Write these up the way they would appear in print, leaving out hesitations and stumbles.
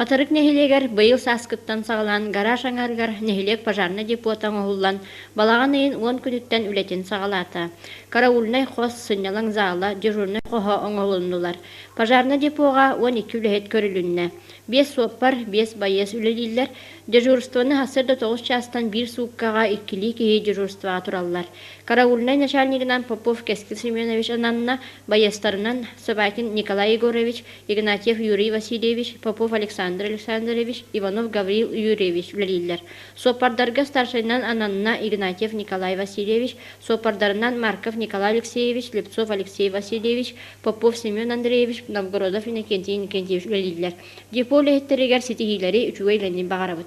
Хатырык нэһилиэгэр быйыл сааскыттан саҕалаан гараж аҥаарыгар нэһилиэк пожарнай депота оҥоһуллан, балаҕан ыйын уон күнүттэн үлэтин саҕалаата. Караульнай хос, сынньалаҥ зала, дежурнай хоһо оҥоһулуннулар. Пожарнай депоҕа 12 үлэһит көрүлүннэ. Биэс суоппар, биэс байыас үлэлииллэр. Дежурствоны сарсыарда тоҕус чаастан биир сууккаҕа иккилии киһи дежурствоҕа тураллар. Караульнай начальнигынан Попов Кэскил Семенович ананна, байыастарынан Собакин Николай Егорович, Игнатьев Юрий Васильевич, Попов Александр Александрович, Иванов Гаврил Юрьевич үлэлииллэр. Суоппардарга старшайынан ананна Игнатьев Николай Васильевич, суоппардарынан Марков Николай Алексеевич, Слепцов Алексей Васильевич, Попов Семен Андреевич, Новгородов Иннокентий Иннокентьевич үлэлииллэр. Депо үлэһиттэригэр ситиһиилэри, үчүгэй үлэни баҕарабыт.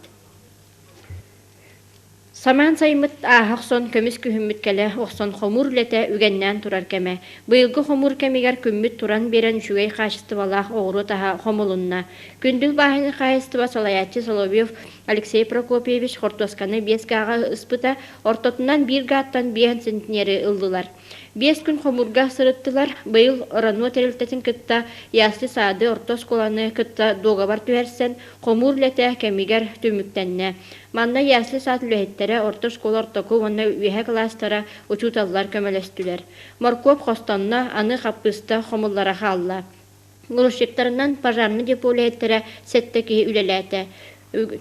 Самаан сайыммыт ааһа охсон, көмүс күһүммүт кэлэ охсон хомуур үлэтэ үгэннээн турар кэмэ. Быйылгы хомуур кэмигэр күммүт туран биэрэн үчүгэй хаачыстыбалаах оҕуруот аһа хомулунна. Күндүл бааһынай хаһаайыстыба салайааччы Соловьев Алексей Прокопьевич хортуосканы биэс гааҕа ыспыта, ортотунан биир гааттан биэһэн центнери ыллылар. Биэс күн хомуурга сырыттылар, быйыл РАНО тэрилтэтин кытта Ясли саады орто оскуоланы кытта дуогабар түһэрсэн, хомуур үлэтэ кэмигэр түмүктэннэ. Манна Ясли саад үлэһиттэрэ, орто оскуола ортоку уонна үөһэ кылаастара, учууталлар көмөлөстүлэр. Моркуоп хостонно, аны хаппыыста хомуллара хаалла. Грузчиктарынан пожарнай депо үлэһиттэрэ сэттэ киһи үлэлээтэ.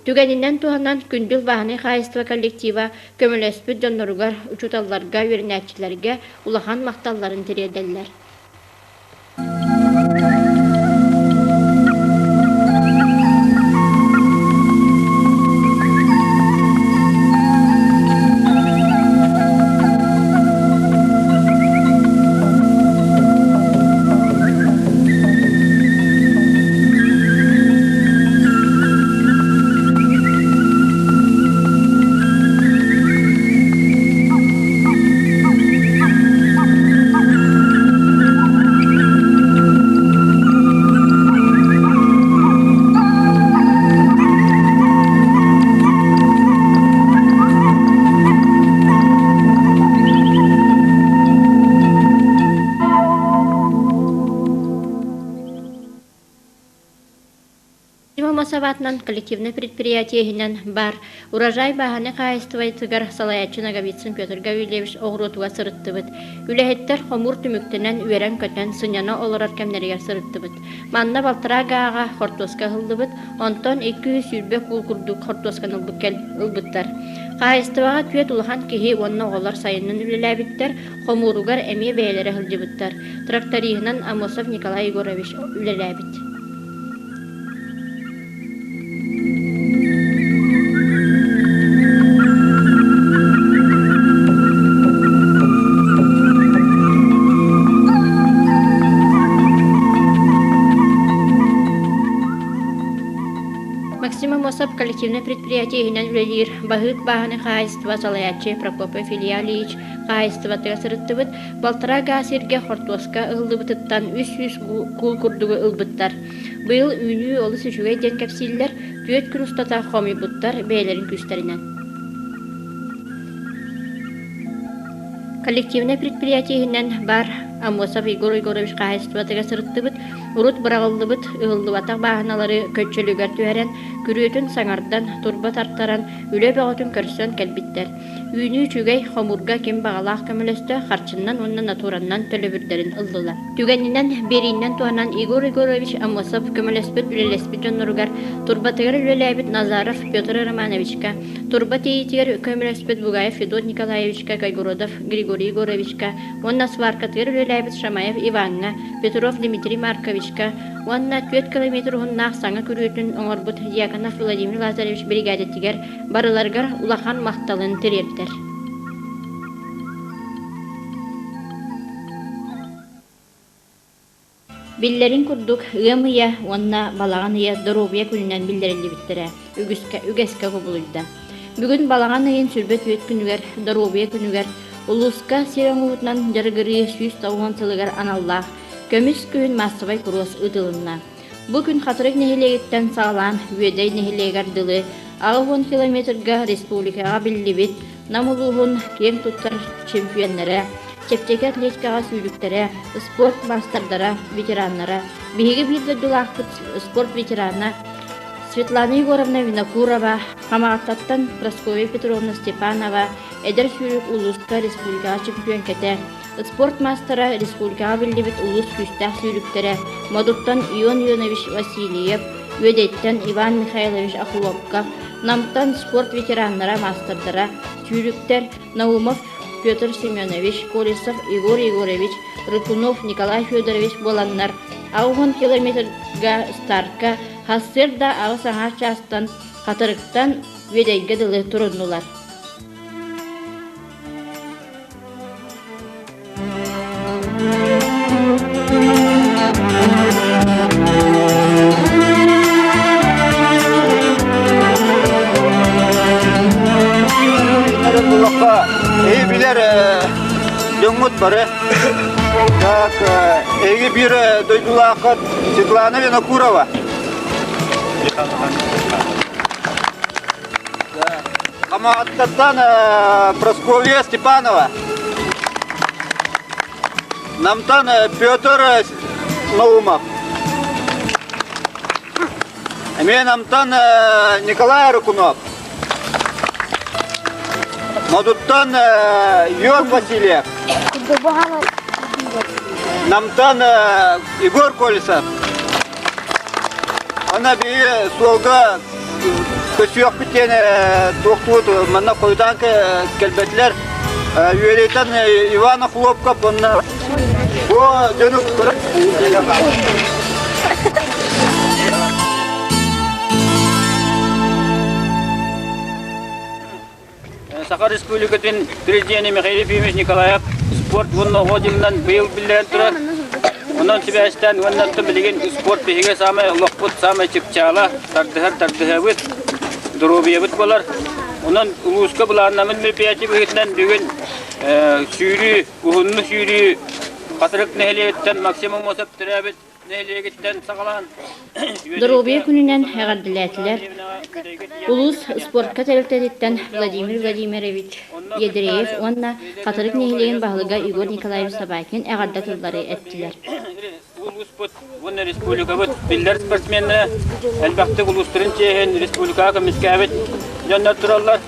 Түгэнинэн туһанан Күндүл бааһынай хаһаайыстыба коллектива көмөлөспүт дьонноругар, учууталларга, үөрэнээччилэргэ улахан махталларын тириэрдэллэр. Сабаатынан коллективнай предприятие иһинэн баар Урожай бааһынай хаһаайыстыбатыгар салайааччы Ноговицын Петр Гаврильевич оҕуруотугар сырыттыбыт. Үлэһиттэр хомуур түмүктэнэн үөрэн-көтөн сынньана олорор кэмнэригэр сырыттыбыт. Манна балтараа гааҕа хортуоска ыһыллыбыт, онтон 220 куул курдук хортуосканы ылбыттар. Хаһаайыстыбаҕа түөрт улахан киһи уонна оҕолор сайынын үлэлээбиттэр, хомууругар эмиэ бэйэлэрэ сылдьыбыттар. Тракториһынан Амосов Николай Егорович үлэлээбит. Максим Амосов коллективнай предприятие иһинэн үлэлиир Баһыык бааһынай хаһаайыстыба салайааччы Прокопий Ильич хаһаайыстыбатыгар сырыттыбыт. Балтараа гаас сиргэ хортуоска ыһыллыбытыттан 300 куул курдугу ылбыттар. Быйыл үүнүү олус үчүгэй диэн кэпсииллэр, түөрт күн устата хомуйбуттар бэйэлэрин күүстэринэн. Коллективнай предприятие иһинэн баар Аммосов Егор Егорович хаһаайыстыбатыгар сырыттыбыт, урут быраҕыллыбыт, ыһыллыбатах бааһыналары көччөлүгэр түһэрэн, күрүөтүн саҥардан, турба тартаран, үлэ бөҕөтүн көрсөн кэлбиттэр. Үүнүү үчүгэй, хомуурга ким баҕалаах көмөлөстө, харчыннан уонна натураннан төлөбүрдэрин ыллылар. Түгэнинэн, биэриинэн туһанан Егор Егорович Аммосов көмөлөспүт, үлэлэспит дьонноругар, турбатыгар үлэлээбит Назаров Петр Романовичка, турба тиэйиитигэр көмөлөспүт Бугаев Федот Николаевичка, Кайгородов Григорий Егоровичка уонна сваркатыгар үлэлээбит Шамаев Иваҥҥа, Петров Дмитрий Марковичка уонна түөрт километр уһуннаах саҥа күрүөтүн оҥорбут Дьяконов Владимир Лазаревич биригээдэтигэр барыларыгар улахан махталын тириэрдэр. Биллэрин курдук, ыам ыйа уонна балаҕан ыйа доруобуйа күнүнэн биллэриллибиттэрэ үгүскэ үгэскэ кубулуйда. Бүгүн балаҕан ыйын 24 күнүгэр доруобуйа күнүгэр улууска сир оҥоһуутунан дьарыгырыы 190 сылыгар аналлаах Көмүс күһүн маассабай куруос ыытылынна. Бу күн Хатырык нэһилиэгиттэн саҕалаан Үөдэй нэһилиэгэр дылы 80 километрга республикаҕа биллибит Нам улууһун киэҥ туттар чемпионнара, чэпчэки атлетикаҕа сүүрүктэрэ, спорт маастардара, ветераннара, биһиги биир дойдулаахпыт спорт ветерана. Светлана Егоровна Винокурова, Хамаҕаттаттан Прасковья Петровна Степанова, эдэр сүүрүк улууска республикаҕа чөмпүйүөҥкэтэ, спорт маастара республикаҕа биллибит улуус күүстээх сүүрүктэрэ Модуттан Ион Ионович Васильев, Үөдэйтэн Иван Михайлович Охлопков, Намтан спорт ветераннара, маастардара, сүүрүктэр Наумов Петр Семенович, Колесов Егор Егорович, Рыкунов Николай Федорович буоланнар 80 километрга старка сарсыарда аҕыс аҥаар чаастан Хатырыктан Үөдэйгэ дылы туруннулар. Эһи билэр дьоҥҥут бары. Так, эһиги биир дойдулааххыт Светлана Винокурова. Хамаҕаттаттан Прасковья Степанова. Намтан Петр Наумов. Эмиэ Намтан Николай Рыкунов. Модуттан Юр Васильев. Намтан Егор Колесов. Ана биһи суолга көсүөхпүт диэн туохтуут манна хойутаан кэлбэтилэр. Үөрэйтэн Иван Охлопков уонна бу дьону Саха Республикатын президенэ Михаил Ефимович Николаев спорт уонна оҕо дьылынан быйыл биллэрэн турар. Онон сибээстээн уонна билигин спорт биһиги саамай олохпут саамай чыпчаала, тардыһар тардыһабыт, доруобуйабыт буолар. Онон улууска былааннаммыт мероприятие быһыытынан бүгүн сүүрүү, уһунну сүүрүү Хатырык нэһилиэгиттэн Максим Аммосов төрөөбүт нэһилиэгиттэн саҕалаан Доруобуйа күнүнэн эҕэрдэлээтилэр. Улуус спортка тэрилтэтиттэн Владимир Владимирович Ядреев уонна Хатырык нэһилиэгин баһылыга Егор Николаевич Собакин эҕэрдэ тыллары эттилэр. Улууспут уонна республикабыт биллэр спортсменнара элбэхтик улуустарын чиэһин республикаҕа көмүскээбит дьоннор тураллар.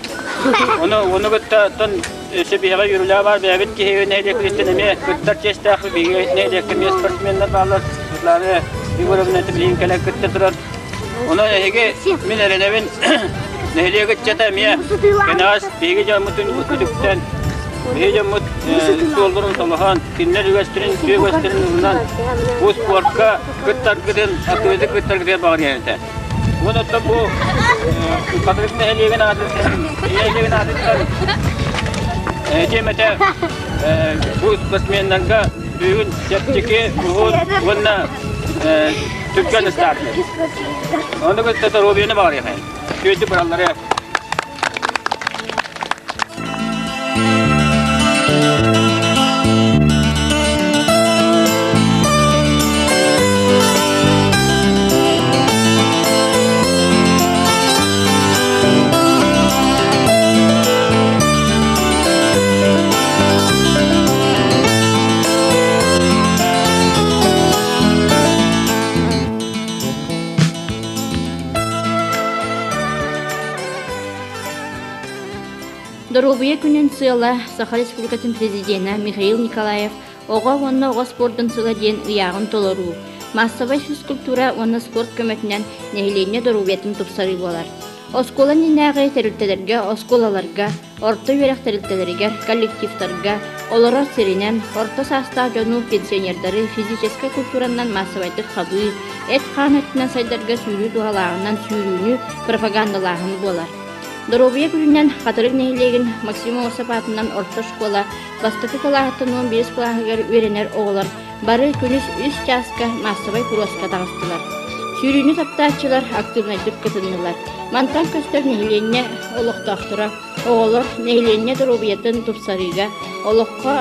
Ону, ону кытта оттон өссө биһиэхэ үөрүүлээх баар бэйэбит киһи нэһилиэкпититтэн эмиэ кыттар чиэстээхпит биһиги нэһилиэккэ эмиэ спортсменнар бааллар. Светлана Егоровна билигин кэлэн кытта турар. Онон эһиги мин эрэнэбин нэһилиэк ыччата эмиэ кэнэҕэс биһиги дьоммутун үтүктэн биһиги дьоммут суолларын солоһон кинилэр үгэстэрин үтүө үгэстэрин ылынан бу спортка кыттаргытын активистик кыттаргытыгар баҕарыам этэ. Уон оттон бу Хатырык нэһилиэгин аатыттан нэһилиэгин аатыттан этиэм этэ бу спортсменнарга бүгүн чэпчэки уһун уонна түргэн ыстаатыыр. Ону кытта доруобуйаны баҕарыахайын. Үчүгэйдик бараллары. Доруобуйа күнүн сыала Саха Республикатын Президенэ Михаил Николаев Оҕо уонна оҕо спордун сыла диэн ыйааҕын толоруу, маассабай физкультура уонна спорт көмөтүнэн нэһилиэнньэ доруобуйатын тупсарыы буолар. Оскуола иннинээҕи тэрилтэлэргэ, оскуолаларга, орто үөрэх тэрилтэлэригэр, коллективтарга, олорор сиринэн, орто саастаах дьону, пенсионердары физическэй культуранан маассабайдык хабыы, эт-хаан өттүнэн сайдарга сүүрүү туһалааҕынан сүүрүүнү пропагандалааһын буолар. Доруобуйа күнүнэн Хатырык нэһилиэгин Максим Осов аатынан орто школа бастакы кылааһыттан 11 кылааһыгар үөрэнэр оҕолор бары күнүс үс чааска маассабай куруоска таҕыстылар. Сүүрүүнү таптааччылар активнайдык кытыннылар. Мантан көстөр нэһилиэнньэ олохтоохторо, оҕолор нэһилиэнньэ доруобуйатын тупсарыыга, олоххо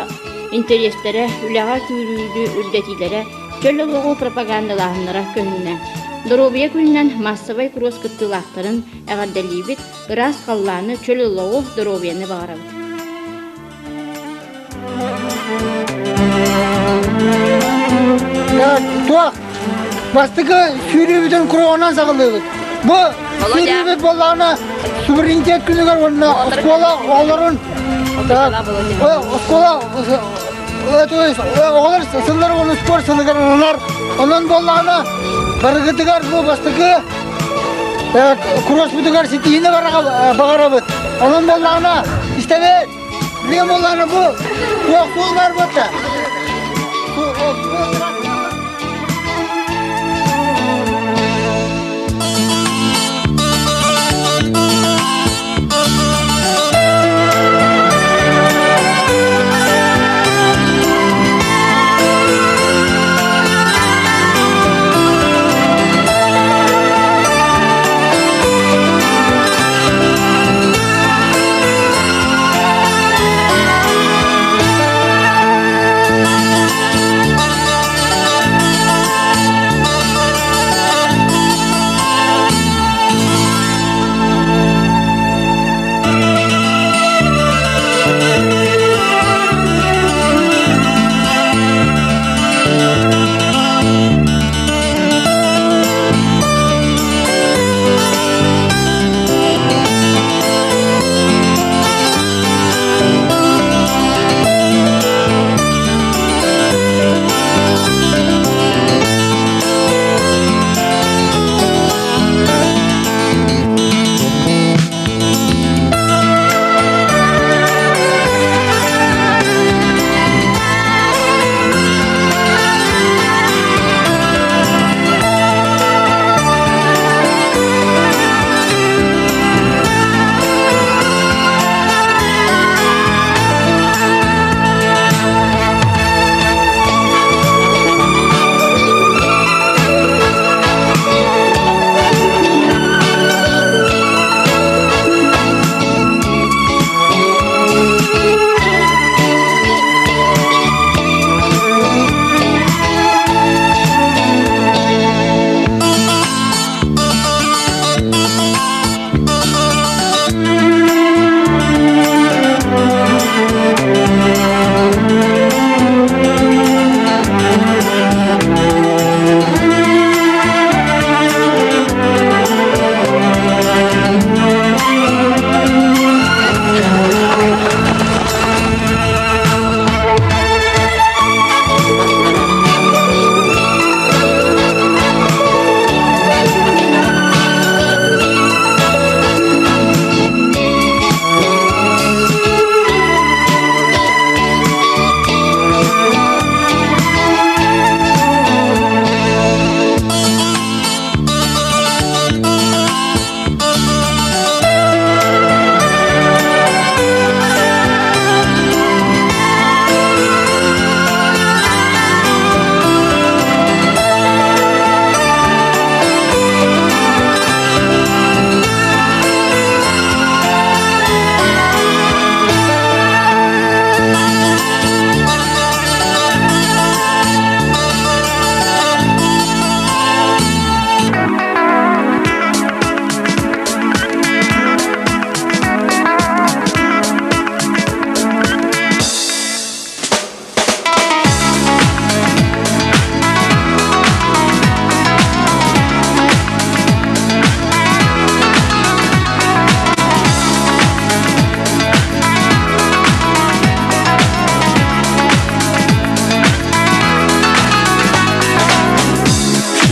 интэриэстэрэ, үлэҕэ күүрүүнү үрдэтиилэрэ, чөл олоҕу пропагандалааһыннара көһүннэ. Доруобуйа күнүнэн маассабай куруос кыттыылаахтарын эҕэрдэлиибит, ыраас халлааны, чөл олоҕу, доруобуйаны баҕарабыт. Туох бастакы сүүрүүбүтүн куруонан саҕалыыбыт. Бу сүүрүүбүт буоллаҕына суверенитет күнүгэр уонна оскуола оҕолорун оскуола оҕолор сыллар уонна спорт сылыгар ананар. Онон буоллаҕына барыгытыгар бу бастакы кроссбутугар ситиһиини баҕарабыт. Онон буоллаҕына истэбит. Билигин буоллаҕына бу туох суол баар буолта.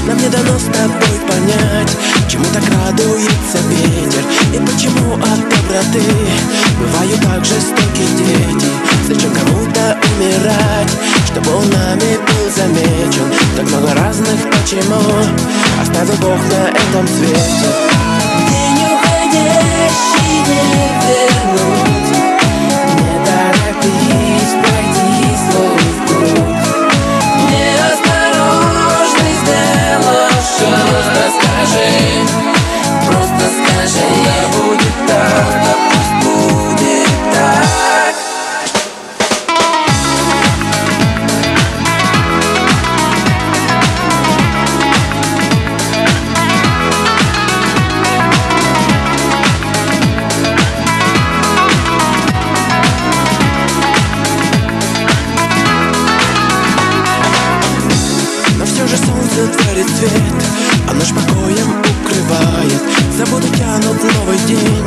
Нам не дано с тобой понять, чему так радуется ветер И почему от доброты бывают так жестоки дети Зачем кому-то умирать, чтобы он нами был замечен Так много разных почему оставил Бог на этом свете День уходящий не вернуть Не торопись пройти свой путь Неосторожный сделал шаг Просто скажи, просто скажи Да будет так, да пусть будет так. рассвет, а ночь покоем укрывает. Заботы тянут новый день,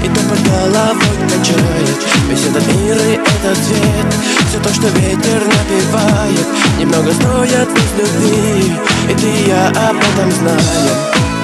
и топот головой качает. Весь этот мир и этот свет, все то, что ветер напевает, немного стоят без любви, и ты и я об этом знаем.